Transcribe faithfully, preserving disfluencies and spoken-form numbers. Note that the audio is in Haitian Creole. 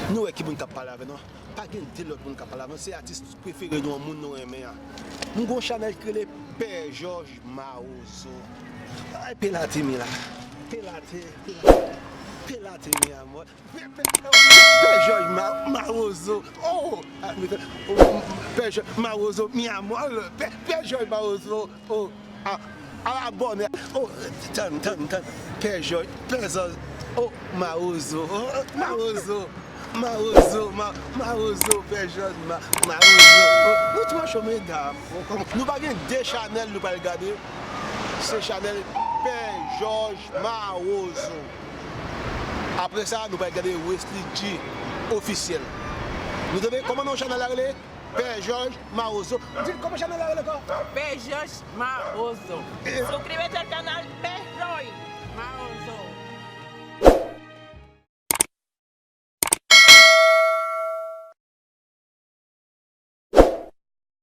Nou wè ki moun k ap pale avè nou an. Pa gen de lòt moun k ap pale avè nou. Se atis prefere nou an, moun nou renmen an. M gon chanèl ki rele Pè Jòj Mawozo. Ay, pelate mi la. Pelate, pelate. Pelate mi amò. Pè, pè, pè, pè Jòj Ma-, Mawozo. Oh! Ah, mi fè, oh, Pè Jòj Mawozo, mi amò. Pè, pè Jòj Mawozo. Oh! A, a, abòne. Oh, tann, tann, tann. Pè Jòj, Pè Jòj. Oh, Mawozo. Oh, Mawozo. Mawozo, Ma-, Mawozo, Pè Jòj, Ma-, Mawozo. Oh, nou twò cho medam. Oh, kòman, nou pa gen de chanèl nou pral gade. Se chanèl Pè Jòj Mawozo. Apre sa, nou pral gade Wesley G ofisyèl. Nou tande kòman non chanèl la rele? Pè Jòj Mawozo. Di l kòman chanèl la rele ankò? Pè Jòj Mawozo. Suscríbete al canal Pè Jòj.